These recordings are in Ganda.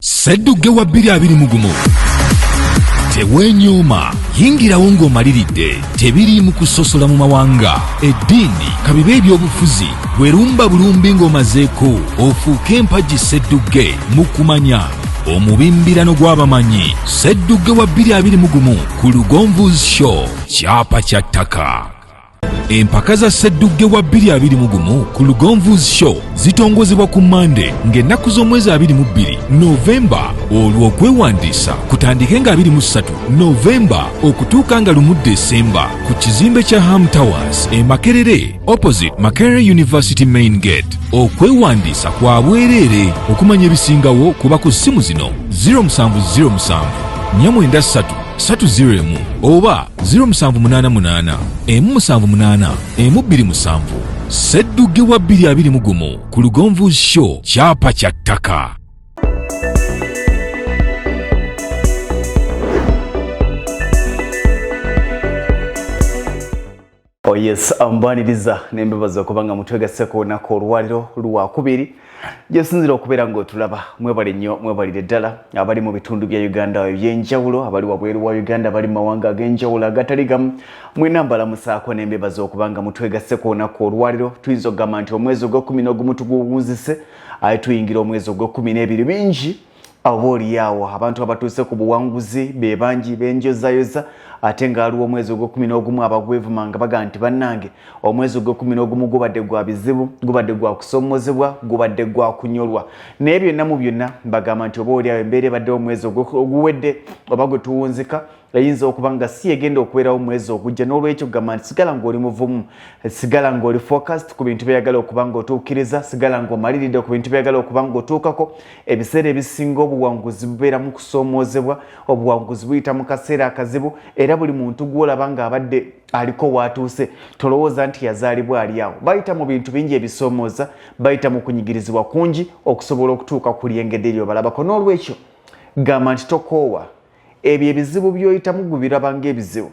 Sseddugge wa 2021. Teweenyooma, yingirawo ng'omaliridde. Tebiriimu kusosola mu mawanga, eddiini, kabibe ebyobufuzi. Werumba bulumbi ng'omazeeko, ofuuke empagi sseddugge mu kumanya. Omubimbirano gw'abamanyi, Sseddugge wa 2021 ku Lugonvu's Show, kyapa kya ttaka. Empaka za sseddugge wa 2021 ku Lugonvu's Show zitongozebwa ku Mande ng'ennaku z'omwezi 22 Novemba, olwo okwewandiisa kutandike nga 23 Novemba okutuuka nga 1 Desemba ku kizimbe kya Ham Towers e Makerere opposite Makerere University Main Gate. Okwewandiisa kwa bwereere. Okumanya ebisingawo kuba ku ssimu zino 0707 493 301 oba 0788 178 127. Sseddugge wa 2021 ku Lugonvu Show, kyapa kya ttaka. Oh yes, mbaniriza nembebaza okuba nga mutwegasse ku lunaku olwaliro lwakubiri gyesinzira okubeera ng'otulaba. Mwebale nnyo, mwebalire ddala abali mu bitundu bya Uganda ebyenjawulo, abali wabweru wa Uganda, abali mu mawanga ag'enjawulo agatali gamu, mwena mbalamusaako nembebaza okuba nga mutwegasse ku lunaku olwaliro. Tuyinza okugamba nti omwezi ogw'ekkumi n'ogumu tuguwunzise, aye tuyingira omwezi ogw'ekkumi n'ebiri. Bingi oba oliyaawo abantu abatuuse ku buwanguzi be bangi benjozayoza, ate ng'aliwo omwezi ogw'ekkumi n'ogumu abagwevuma nga baga nti bannange omwezi ogw'ekkumi n'ogumu gubadde gwa bizibu, gubadde gwa kusoomozebwa, gubadde gwa kunyolwa. Naye byonna mu byonna mbagamba nti oba oliawo embeera ebaddewo omwezi oguwedde oba gwe tuwunzika eyinza okuba nga si egenda okubeerawo omwezi ogujja. N'olwekyo kugamba nti sigala ng'oli muvumu, sigala ng'oli focused ku bintu byeyagala okuba ng'otuukiriza, sigala ng'omaliridde ku bintu byeyagala okuba ng'otuukako. Ebiseera ebisinga obuwanguzi bubeera mu kusoomoozebwa, obuwanguzi buyita mu kaseera akazibu, era buli muntu gw'olaba ng'abadde aliko waatuuse tolowooza nti yazaalibwa ali awo. Bayita mu bintu bingi ebisoomooza, bayita mu kunyigirizibwa kungi okusobola okutuuka ku lyengedde eryo balabako. N'olwekyo gamba nti tokoowa, ebyo ebizibu by'oyitamu gubiraba ng'ebizibu,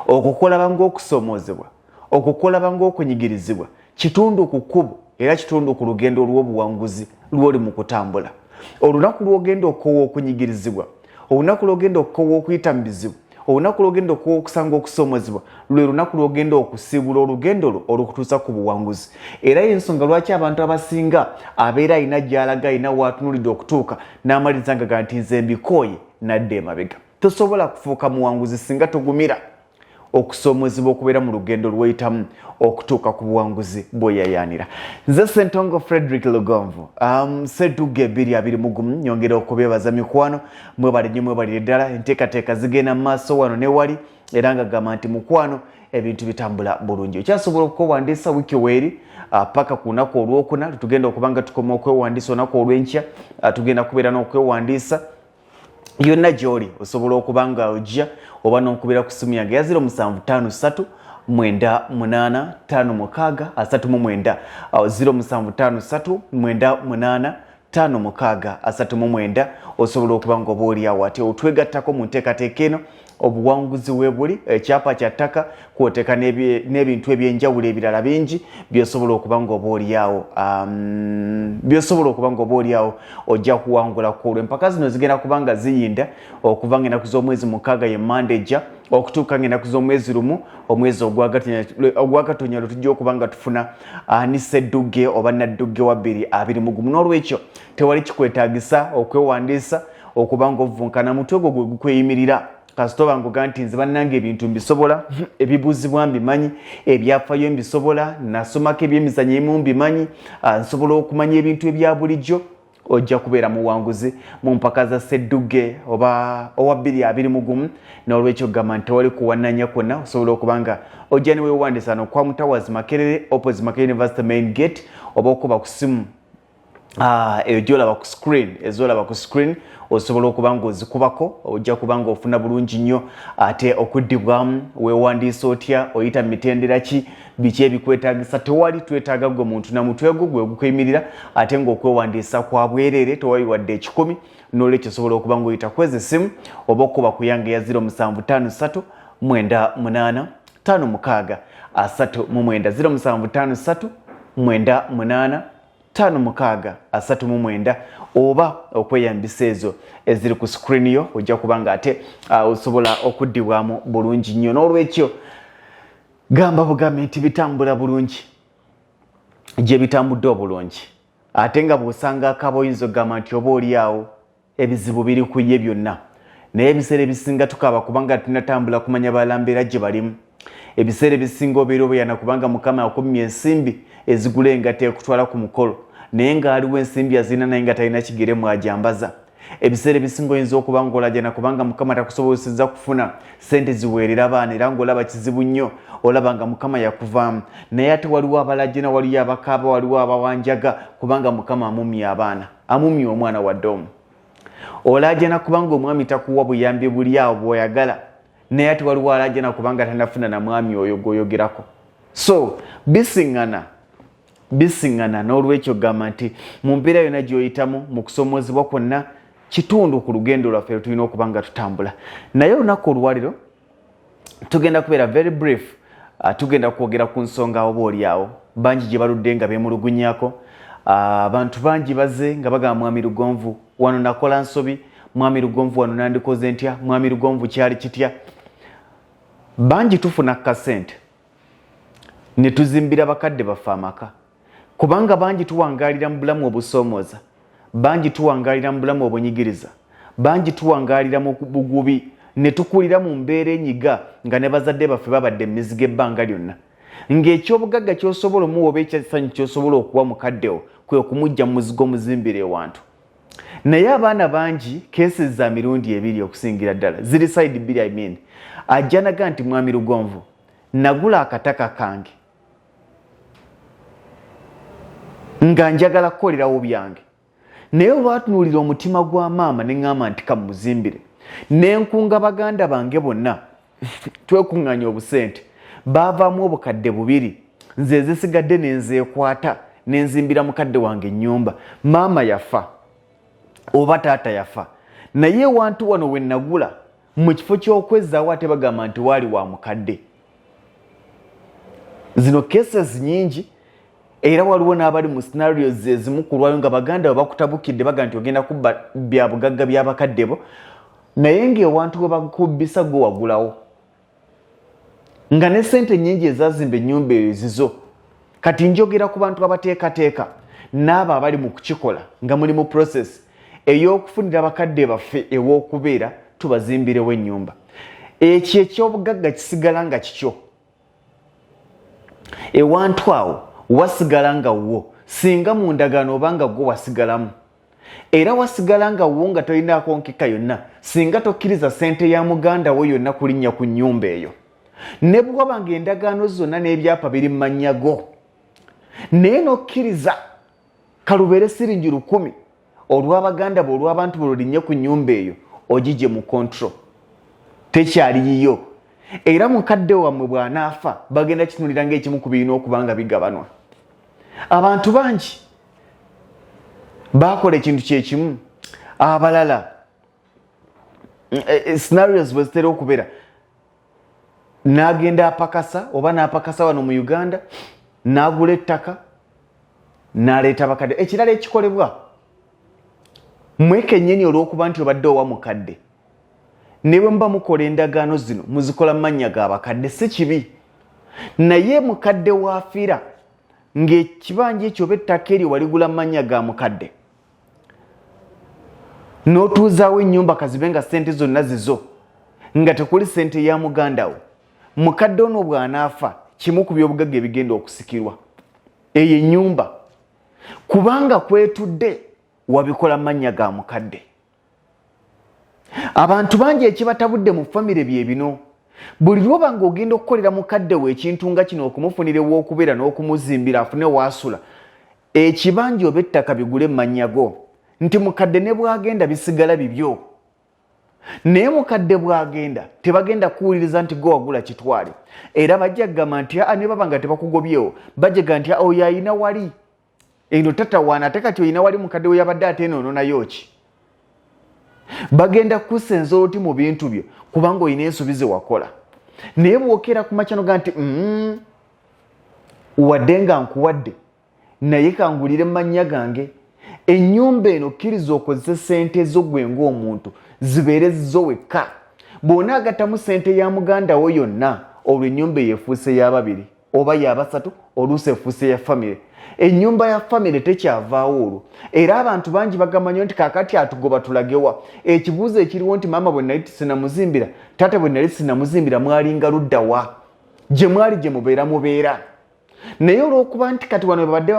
okukolaba ng'okusoomoozebwa, okukolaba ng'okunyigirizibwa kitundu ku kkubo era kitundu ku lugendo lw'obuwanguzi lw'oli mu kutambula. Olunaku lw'ogenda okukoowa okunyigirizibwa, olunaku lw'ogenda okukoowa okuyita mu bizibu, olunaku lw'ogenda okukoowa okusanga okusoomozebwa, lwe lunaku lw'ogenda okusiibula olugendo lwo olukutuusa ku buwanguzi. Era y'ensonga lwaki abantu abasinga abeera alina gy'alaga, alina w'atunulidde okutuuka, n'amaliriza nga ga nti nze mbikooye, nadda emabega. Tosobola kufuuka muwanguzi singa togumira okusoomozebwa okubeera mu lugendo lwoyitamu okutuuka ku buwanguzi bw'oyayaanira. Nze Ssentongo Frederick Lugonvu, Sseddugge 2021, nyongera okubeebaza mikwano, mwebale nnyo, mwebalire ddala. Enteekateeka zigenda mu maaso wano ne wali, era nga gamba nti mukwano ebintu bitambula bulungi. Okyasobola okwewandiisa wiiki weeri paka ku lunaku olwokuna lwetugenda okuba nga tukoma okwewandiisa. Olunaku olw'enkya tugenda kubeera n'okwewandiisa. Yonna gy'oli osobola okuba nga ojja oba n'onkubira ku simu yange ya 0753 98 56 39, 0753 98 56 39. Osobola okuba nga oba oli awo ate otwegattako mu nteekateeka eno. Obuwanguzi weebuli, ekyapa kya ttaka kwoteeka n'ebintu ebyenjawulo ebirala bingi byosobola okuba nga oba oli awo, byosobola okuba nga oba oli awo ojja kuwangula ku olwo. Empaka zino zigenda kuba nga ziyinda okuva nga ennaku z'omwezi 6 ye Mande ejja okutuuka nga ennaku z'omwezi 1 omwezi ogwakatonya lwe tujja okuba nga tufuna ani sseddugge oba naddugge wa 2021. N'olwekyo tewali kikwetaagisa okwewandiisa okuba nga ovvunkana mutwe gwo gwe gukweyimirira. Kasita oba ngoga nti nze bannange ebintu mbisobola, ebibuuzibwa mbimanyi, ebyafayo mbisobola, nasomako ebyemizanyo ebimu mbimanyi, nsobola okumanya ebintu ebya bulijjo, ojja kubeera muwanguzi mu mpaka za sseddugge oba owa 2021. N'olwekyo gamba nti tewali kuwannanya kwonna, osobola okuba nga ojja ne weewandiisa no kwa Mutawazi Makerere, opposite Makerere University main gate, oba okuba ku simu eyo gyolaba ku screen, ezolaba ku screen osobola okuba nga ozikubako, ojja kuba nga ofuna bulungi nnyo ate okuddibwamu. Weewandiisa otya? Oyita mu mitendera ki? Biki ebikwetaagisa? Tewali twetaaga gwe muntu na mutwe gwo gwe gukuyimirira, ate ng'okwewandiisa kwa bwereere, tewali wadde ekikumi. N'olwekyo osobola okuba ng'oyita kweza essimu oba okukuba ku yange ya 0753 98 56 39, 0753 98 56 39, oba okweyambisa ezo eziri ku screen yo, ojja kuba nga ate osobola okuddibwamu bulungi nnyo. N'olwekyo gamba bugambe nti bitambula bulungi gye bitambudde obulungi, ate nga bw'osanga akaba oyinza okugamba nti oba oli awo ebizibu biri ku ye byonna, naye ebiseera ebisinga tukaaba kubanga tunatambula kumanya balambeera gye balimu. Ebiseera ebisinga obeera obuyana kubanga Mukama akummye ensimbi ezigula engato ekutwala ku mukolo, naye ng'aliwo ensimbi azirina naye nga talina kigere mwajambaza. Ebiseera ebisinga oyinza okuba ng'olajana kubanga Mukama takusobozesezza kufuna sente ziweerera baana, era ng'olaba kizibu nnyo, olaba nga Mukama yakuvaamu. Naye ate waliwo abalajana, waliyo abakaaba, waliwo abawanjaga kubanga Mukama amumye abaana, amumye omwana wadde omu. Olajana kubanga omwami takuwa buyambi buli awo bw'oyagala, naye ate waliwo alajana kubanga tanafuna na mwami oyo gw'oyogerako. So bisiŋŋana, bisiŋŋana. N'olwekyo gamba nti mu mbeera yonna gy'oyitamu, mu kusomoozebwa kwonna, kitundu ku lugendo lwaffe lwetulina okuba nga tutambula. Naye olunaku olwaliro tugenda kubeera very brief. Tugenda kwogera ku nsonga oba oli awo bangi gye baludde nga beemulugunyako. Abantu bangi baze nga bagamba, "Mwami Lugonvu, wano nakola nsobi. Mwami Lugonvu, wano nandikoze ntya? Mwami Lugonvu, kyali kitya?" Bangi tufuna kasente ne tuzimbira bakadde baffe amaka, kubanga bangi tuwangaalira mu bulamu obusoomooza, bangi tuwangaalira mu bulamu obunyigiriza, bangi tuwangaalira mu bugubi ne tukulira mu mbeera enyiga, nga ne bazadde baffe babadde emizigo ebbanga lyonna, ng'ekyobugagga ky'osobola omuwa oba ekyesanyu ky'osobola okuwa mukaddewo kwe kumujja mu muzigo omuzimbira ewantu. Naye abaana bangi, cases za mirundi ebiri, okusingira ddala ziri side bbiri. I mean, ajja naga nti, "Mwami Lugonvu, nagula akataka kange nga njagala kukolerawo byange, naye olwatunuulira omutima gwa maama ne ŋŋamba nti kamuzimbire, nenkunga baganda bange bonna, twekuŋŋanya obusente, baavaamu 2000, nze ezisigadde nenzeekwata, nenzimbira mukadde wange ennyumba. Maama yafa oba taata yafa, naye ewantu wano we nagula, mu kifo ky'okwezzaawo, ate bagamba nti waali wa mukadde." Zino cases nyingi, era waliwo n'abali mu scenarios ezimu ku lwayo nga baganda bwe bakutabukidde, baga nti ogenda kubba bya bugagga by'abakadde bo, naye ng'ewantu we bakubbisa gwe wagulawo, nga ne sente nyingi ezazimba ennyumba eyo zizo. Kati njogera ku bantu abateekateeka n'abo abali mu kukikola, nga muli mu process ey'okufunira bakadde baffe ew'okubeera, tubazimbirewo ennyumba. Ekyo ekyobugagga kisigala nga kikyo, ewantu awo wasigala nga wo, singa mu ndagaano oba nga gwe wasigalamu, era wasigala nga wo nga tolinaako nkeka yonna, singa tokkiriza sente ya muganda wo yonna kulinnya ku nnyumba eyo, ne bwaba nga endagaano zonna n'ebyapa biri mu mannya go, naye n'okkiriza kalubeere siringi 1,000 olw'abaganda be, olw'abantu be, lulinnye ku nnyumba eyo, ogigye mu control, tekyali yiyo. Era mukadde wammwe bw'anaafa, bagenda kitunulira ng'ekimu ku birina okuba nga bigabanwa. Abantu bangi bakola ekintu kyekimu. Abalala, scenarios bwe zitera okubeera, n'agenda apakasa oba n'apakasa wano mu Uganda, n'agula ettaka, n'aleeta bakadde. Ekirala ekikolebwa, mwekennyeni, olw'okuba nti obadde owa mukadde, ne bwe muba mukola endagaano zino, muzikola mu mannya ga bakadde, si kibi, naye mukadde waafiira ng'ekibanja ekyo oba ettaka eryo waligula mu mannya ga mukadde, n'otuuzaawo ennyumba, kazibe nga ssente zonna zizo, nga tekuli ssente ya muganda wo, mukadde ono bw'anaafa, kimu ku byobugagga ebigenda okusikirwa eyo ennyumba, kubanga kwetudde wabikola mannya ga mukadde. Abantu bangi ekibatabudde mu famire bye bino. Buli lwoba ng'ogenda okukolera mukadde we ekintu nga kino, okumufunira ew'okubeera n'okumuzimbira afune waasula, ekibanja oba ettaka bigule mu mannya go, nti mukadde ne bw'agenda bisigala bibyo. Naye mukadde bw'agenda, tebagenda kuwuliriza nti gwe wagula kitwale, era bajja kugamba nti aa, ne baba nga tebakugobyewo, bajja nti oyo ayina wali eno tatawaana, ate kati oyina wali mukadde we yabadde, ate eno ononayo ki? Bagenda kukusenza oti mu bintu byo, kubanga olina ensobi ze wakola. Naye bwokeera ku makya noga nti, wadde nga nkuwadde, Naye kangulire mu mannya gange ennyumba eno. Kkiriza okozese sente zo gwe ng'omuntu, zibeere zizo wekka. Bw'onaagattamu sente ya muganda wo yonna, olwo ennyumba eyo efuuse ya babiri oba ya basatu, oluusi efuuse ya famire. Ennyumba ya famire tekyavaawo olwo. Era abantu bangi bagamba nti kaakati atugoba tulagewa? Ekibuuzo ekiriwo nti maama bwe nali sinamuzimbira, taata bwe nali sinamuzimbira, mwalinga luddawa gye mwali gye mubeera mubeera? Naye olw'okuba nti kati wano babadde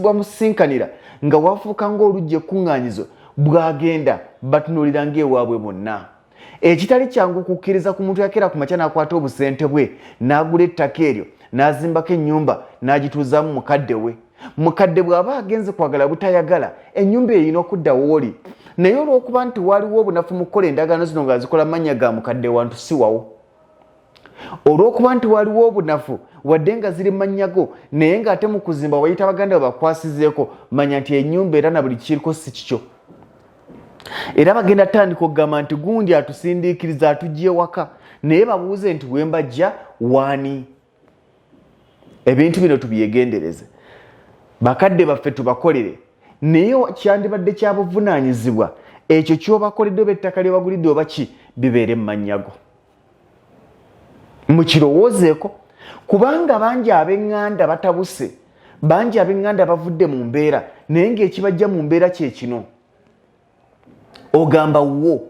bamusinkanira nga wafuuka ng'olujja ekkuŋŋaanyizo, bw'agenda batunuulira ng'ewaabwe bonna. Ekitali kyangu kukkiriza ku muntu yakeera ku makya n'akwata obusente bwe n'agula ettaka eryo n'azimbako ennyumba n'agituuzaamu mukadde we. Mukadde bw'aba agenze kwagala butayagala, ennyumba erina okudda wooli. Naye olw'okuba nti waaliwo obunafu mu kukola endagaano zino ng'azikola mannya ga mukadde, wantu si wawo. Olw'okuba nti waliwo obunafu, wadde nga ziri mannyago, naye ng'ate mu kuzimba wayita baganda bakwasizeeko, manya nti ennyumba era na buli kiriko si kikyo. Era bagenda tandika okugamba nti gundi atusindiikiriza, atujja ewaka. Naye babuuze nti wembajja waani? Ebintu bino tubyegendereze, bakadde baffe tubakolere, naye kyandibadde kya buvunaanyizibwa ekyo kyobakoledde oba ettaka lyebagulidde oba ki bibeere mu mannyago. Mukirowoozeeko, kubanga bangi ab'eŋŋanda batabuse, bangi ab'eŋŋanda bavudde mu mbeera, naye ng'ekibajja mu mbeera kye kino ogamba wo.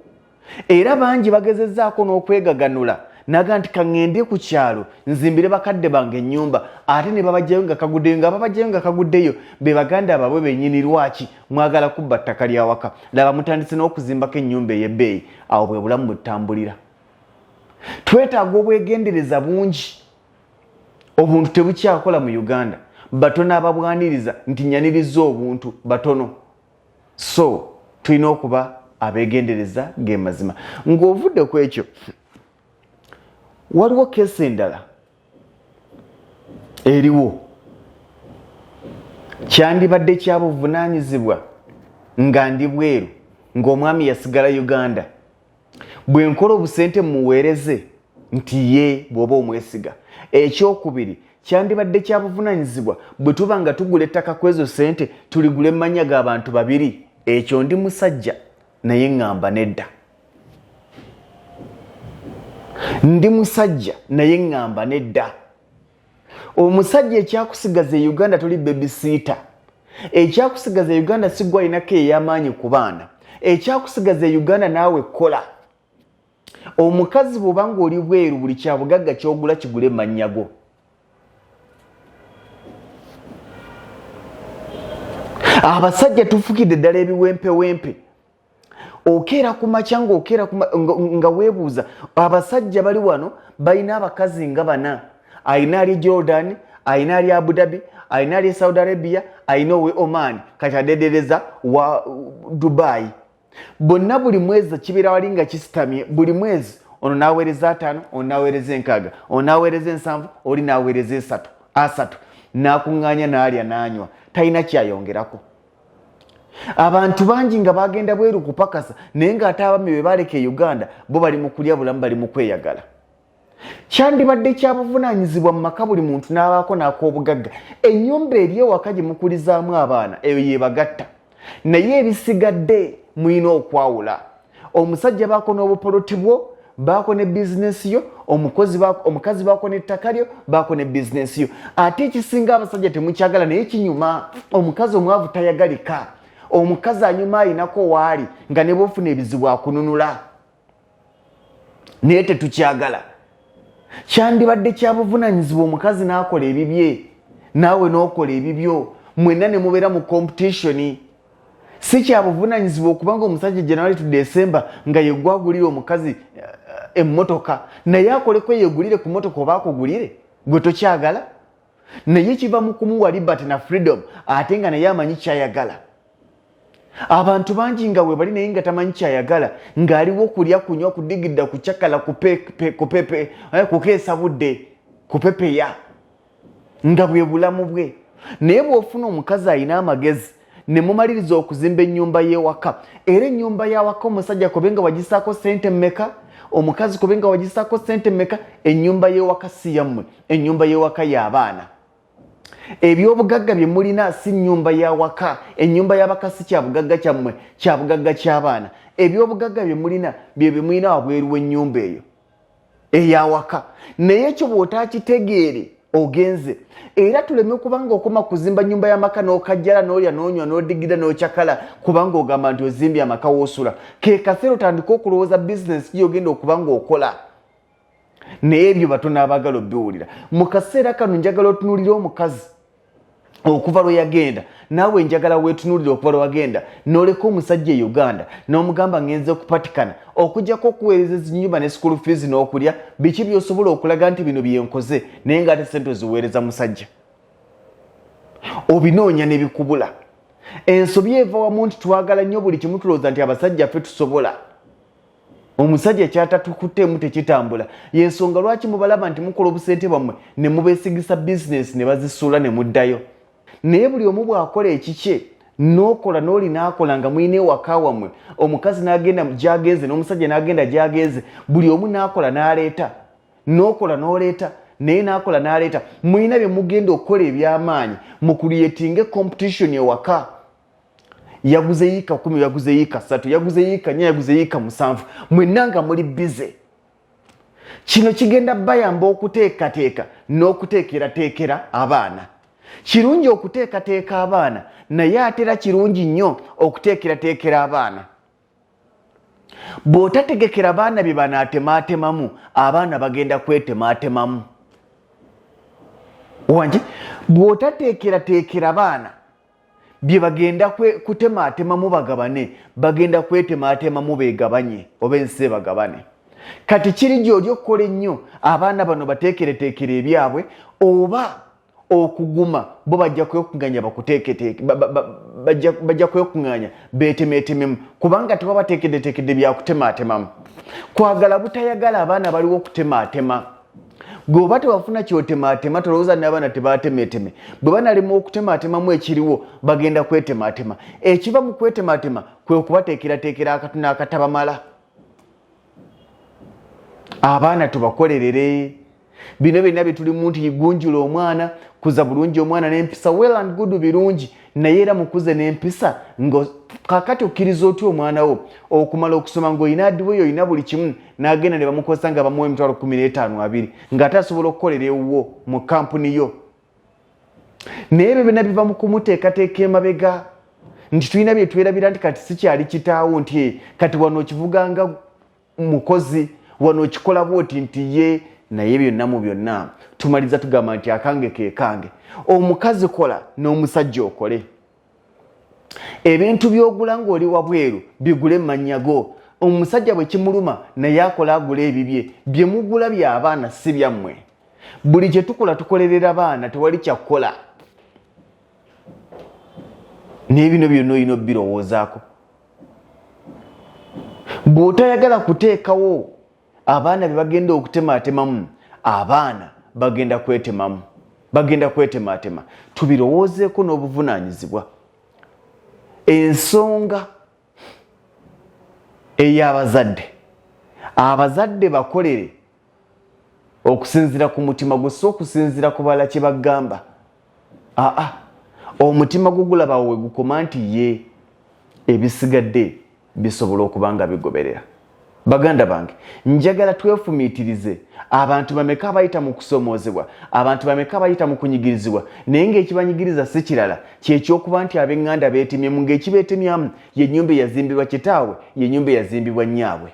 Era bangi bagezezzaako n'okwegaganula naga nti kaŋŋende ku kyalo nzimbire bakadde bange ennyumba, ate ne babajjayo nga kaguddeyo, nga babajjayo nga kaguddeyo be baganda baabwe bennyini. Lwaki mwagala kubba ttaka lyawaka? Laba mutandise n'okuzimbako ennyumba ey'ebbeeyi. Awo bwe bulamu bwetutambulira. Twetaaga obwegendereza bungi. Obuntu tebukyakola mu Uganda. Batono ababwaniriza nti nyaniriza obuntu, batono. So tulina okuba abeegendereza ge mazima. Ng'ovudde ku ekyo, waliwo case endala eriwo. Kyandibadde kyabuvunaanyizibwa nga ndi bweru, ng'omwami yasigala Uganda, bwe nkola obusente muweereze nti ye bw'oba omwesiga. Ekyokubiri, kyandibadde kyabuvunaanyizibwa bwe tuba nga tugula ettaka ku ezo sente, tuligule mumanya g'abantu babiri? Ekyo ndi musajja naye ŋŋamba nedda. Ndi musajja naye ŋŋamba nedda. Omusajja, ekyakusigaza e Uganda toli babysitter. Ekyakusigaza e Uganda si gwe alinako ey'amaanyi ku baana. Ekyakusigaza e Uganda naawe kola. Omukazi, bw'oba ng'oli bweru, buli kyabugagga kyogula kigule mannya go. Abasajja tufukidde ddala ebiwempewempe. Okeera ku makya ngaokeera nga weebuuza. Abasajja bali wano balina abakazi nga bana: ayina ali Jordan, ayina ali Abu Dhabi, ayina ali Saudi Arabia, ayina owe Oman, kati adedereza wa Dubai. Bonna buli mwezi kibeera wali nga kisitamye. Buli mwezi ono naweereza 50, ono naweereza 60, ono naweereza 70, oli naweereza 3 asatu, nakuŋŋaanya n'alya n'anywa, talina kyayongerako. Abantu bangi nga bagenda bweru kupakasa, naye ng'ate abami be baleka e Uganda bo bali mu kulya bulamu, bali mu kweyagala. Kyandibadde kyabuvunaanyizibwa mu maka buli muntu n'abaako n'ak'obugagga. Ennyumba eri ewaka gye mukulizaamu abaana, eyo yebagatta, naye ebisigadde mulina okwawula. Omusajja baako n'obupoloti bwo, baako ne bizinesi yo. Omukazi baako n'ettaka lyo, baako ne bizinesi yo. Ate ekisinga abasajja temukyagala, naye kinyuma. Omukazi omwavu tayagalika. Omukazi anyuma ayinako waali nga ne bwofuna ebizibu akununula, naye tetukyagala. Kyandibadde kyabuvunanyizibwa omukazi n'akola ebibye, naawe n'okola ebibyo, mwenna ne mubeera mu competition. Si kyabuvunanyizibwa okubanga omusajja January to December nga yegwagulira omukazi emmotoka, naye akoleko yegulire ku motoka oba akugulire gwe tokyagala. Naye kiva mu kumuwa liberty na freedom, ate nga naye amanyi kyayagala. Abantu bangi nga webali naye nga tamanyi kyayagala, ng'aliwo kulya, kunywa, kudigidda, kucakala, kupepe, kukeesa budde, kupepeya, nga bwe bulamu bwe. Naye bw'ofuna omukazi alina amagezi ne mumaliriza okuzimba ennyumba y'ewaka, era ennyumba y'awaka omusajja kobe nga wagisaako sente mmeka, omukazi kobe nga wagisaako sente mmeka, ennyumba y'ewaka si yammwe, ennyumba y'ewaka y'abaana. Ebyobugagga bye mulina si nnyumba ya waka. Ennyumba y'abaka si kyabugagga kyammwe, kyabugagga ky'abaana. Ebyobugagga bye mulina bye bye mulina wabweru w'ennyumba eyo eyawaka. Naye ekyo bw'otakitegeere, ogenze. Era tuleme kubanga okoma kuzimba nyumba y'amaka n'okajjala, n'olya, n'onywa, n'odigira, n'okyakala, kubanga ogamba nti ozimbye amaka woosula. Ke kaseera otandike okulowooza bizinesi gyogenda okuba nga okola. Naye ebyo batono abaagala obiwulira mu kaseera kano. Njagala otunuulire omukazi okuva lwe yagenda, naawe njagala weetunuulire okuva lwe wagenda n'oleka omusajja e Uganda n'omugamba, "Ngenze kupatikana." Okujjako okuweereza ezinyumba ne school fees n'okulya, biki by'osobola okulaga nti bino byenkoze, naye ng'ate sente oziweereza musajja? Obinoonya ne bikubula. Ensobi eva wamu nti twagala nnyo buli kimu, tulowooza nti abasajja ffe tusobola. Omusajja kyatatukuttemu tekitambula. Yensonga lwaki mubalaba nti mukola obusente bwammwe ne mubeesigisa bizinesi ne bazisuula ne muddayo. Naye buli omu bw'akola ekikye, n'okola n'oli n'akola, nga mulina ewaka wammwe, omukazi n'agenda gy'agenze n'omusajja n'agenda gy'agenze, buli omu n'akola n'aleeta, n'okola n'oleeta, naye n'akola n'aleeta, mulina bye mugenda okukola eby'amaanyi mu creatinga competition ewaka. Yaguze yiika 10, yaguze yiika 3, yaguze yiika 4, yaguze yiika 7, mwenna nga muli busy. Kino kigenda bayamba okuteekateeka n'okuteekerateekera abaana. Kirungi okuteekateeka abaana, naye ate era kirungi nnyo okuteekerateekera abaana. Bw'otategekera baana bye banaatematemamu, abaana bagenda kwetematemamu. Wangi, bw'otateekerateekera baana bye bagenda kutematemamu bagabane, bagenda kwetematemamu begabanye oba ensi ebagabane. Kati kiri gy'oli okukola ennyo abaana bano bateekereteekera ebyabwe oba okuguma bo bajja kwekunganya bakuteeketeeke, bajja kwekunganya beetemeetememu, kubanga tewabateekeddeteekedde byakutematemamu. Kwagala butayagala, abaana baliwo okutematema. Gwe oba tewafuna kyotematema, tolowooza n'abaana tebatemeteme. Bwe banalema okutematemamu ekiriwo, bagenda kwetematema. Ekiva mu kwetematema kwe kubateekerateekera akatono akatabamala. Abaana tubakolerere. Bino byonna byetulimu nti gunjula omwana, kuza bulungi omwana n'empisa, well and good, birungi, naye era mukuze n'empisa. Nga kakati okkiriza otya omwana wo okumala okusoma ng'olina adiweyo, olina buli kimu, n'agenda ne bamukozesa nga bamuwa 150,000, 20,000, ng'ate asobola okukolera ewuwo mu kampuni yo? Naye ebyo byonna biva mu kumuteekateeka emabega nti tulina bye twerabira nti kati sikyali kitaawo, nti kati wano okivuganga mukozi, wano okikola bwoti nti ye. Naye byonna mu byonna tumaliriza tugamba nti akange ke kange. Omukazi kola n'omusajja okole. Ebintu by'ogula ng'oli wabweru, bigule mannya go. Omusajja bwe kimuluma naye akola, agula ebibye. Bye mugula by'abaana, si byammwe. Buli kye tukola tukolerera baana, tewali kyakukola. Naye bino byonna olina obirowoozaako. Bw'otayagala kuteekawo abaana bye bagenda okutematemamu, abaana bagenda kwetemamu, bagenda kwetematema. Tubirowoozeeko n'obuvunaanyizibwa. Ensonga ey'abazadde, abazadde bakolere okusinziira ku mutima gwe, si okusinziira ku balala kye bagamba. Aa, omutima gwo gulabawo we gukoma nti ye, ebisigadde bisobola okuba nga bigoberera. Baganda bange, njagala twefumiitirize. Abantu bameka abayita mu kusomoozebwa? Abantu bameka abayita mu kunyigirizibwa, naye ng'ekibanyigiriza si kirala, kyekyokuba nti ab'eŋŋanda beetemyemu, ng'ekibeetemyamu ye nnyumba eyazimbibwa kitaabwe, ye nnyumba eyazimbibwa nnyaabwe?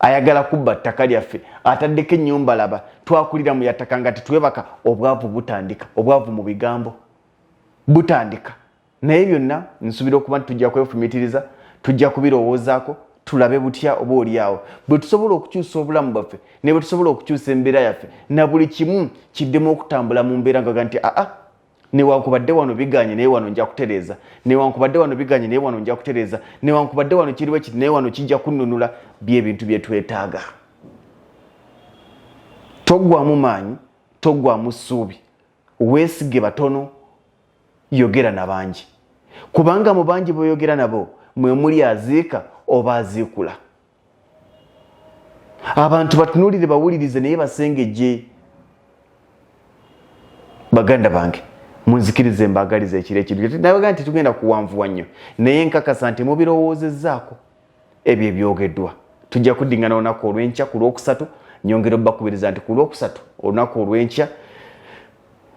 Ayagala kubba ttaka lyaffe, ataddeko ennyumba. Laba, twakulira mu yattaka nga tetwebaka. Obwavu butandika, obwavu mu bigambo butandika. Naye byonna nsuubira okuba nti tujja kwefumitiriza, tujja kubirowoozaako, tulabe butya oba oliawo bwe tusobola okukyusa obulamu bwaffe ne bwe tusobola okukyusa embeera yaffe, na buli kimu kiddemu okutambula mu mbeera ngaga nti aa, newankubadde wano biganye, naye wano nja kutereeza, newankubadde wano biganye, naye wano nja kutereeza, newankubadde wano kiriwo kiti, naye wano kijja kunnunula. Byebintu bye twetaaga. Toggwamu maanyi, toggwamu ssuubi. Weesige batono, yogera na bangi, kubanga mu bangi boyogera nabo mwe muli aziika oba aziikula. Abantu batunuulire, bawulirize, naye basengejje. Baganda bange, munzikirize mbaagaliza ekiro ekirungi. Nabaga nti tugenda kuwanvuwa nnyo, naye nkakasa nti mubirowoozezzaako ebyo ebyogeddwa. Tujja kuddingana olunaku olw'enkya ku Lwokusatu. Nyongera obbakubiriza nti ku Lwokusatu, olunaku olw'enkya,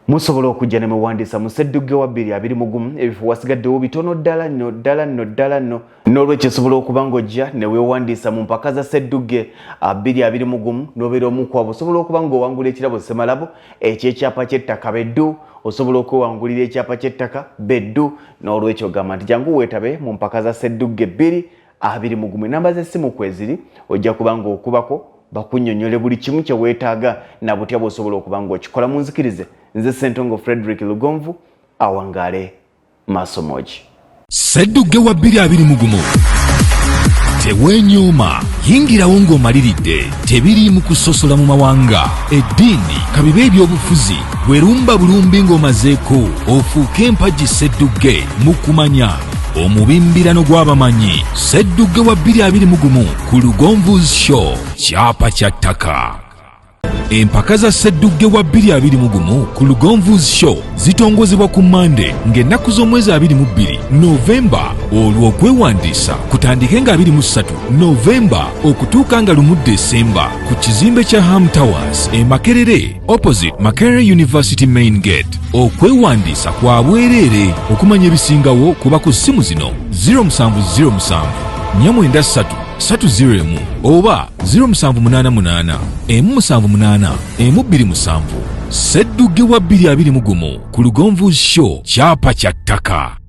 musobola okujja ne muwandiisa mu sseddugge wa 2021. Ebifo wasigaddewo bitono ddala nno ddala nno ddala nno. N'olwekyo osobola okuba ng'ojja ne weewandiisa mu mpaka za sseddugge 2021 n'obeera omu ku abo. Osobola okuba ng'owangula ekirabo ssemalabo ekyekyapa ky'ettaka beddu. Osobola okwewangulira ekyapa ky'ettaka beddu. N'olwekyo ogamba nti jangu weetabe mu mpaka za sseddugge 2021. Enamba z'essimu kweziri, ojja kuba ng'okubako bakunnyonnyole buli kimu kye weetaaga na butya bw'osobola okuba ng'okikola. Munzikirize, nze Ssentongo Frederick Lugonvu, awangaale maaso moogi. Sseddugge wa 2021, teweenyooma, yingirawo ng'omaliridde. Tebiri mu kusosola mu mawanga, eddiini, kabibe ebyobufuzi. Bwerumba bulumbi ng'omazeeko, ofuuke empagi sseddugge mu kumanya omubimbirano gw'abamanyi. Sseddugge wa 2021 ku Lugonvu's Show, kyapa kya ttaka. Empaka za sseddugge wa 2021 ku Lugonvu's Show zitongozebwa ku Mande ng'ennaku z'omwezi 22 Novemba, olwo okwewandiisa kutandike nga 23 Novemba okutuuka nga 1 Desemba ku kizimbe kya Ham Towers e Makerere, opposite Makerere University main gate. Okwewandiisa kwa bwereere. Okumanya ebisingawo kuba ku ssimu zino: 0707 493 301 oba 0788 178 127. Sseddugge wa 2021 ku Lugonvu Show, kyapa kya ttaka.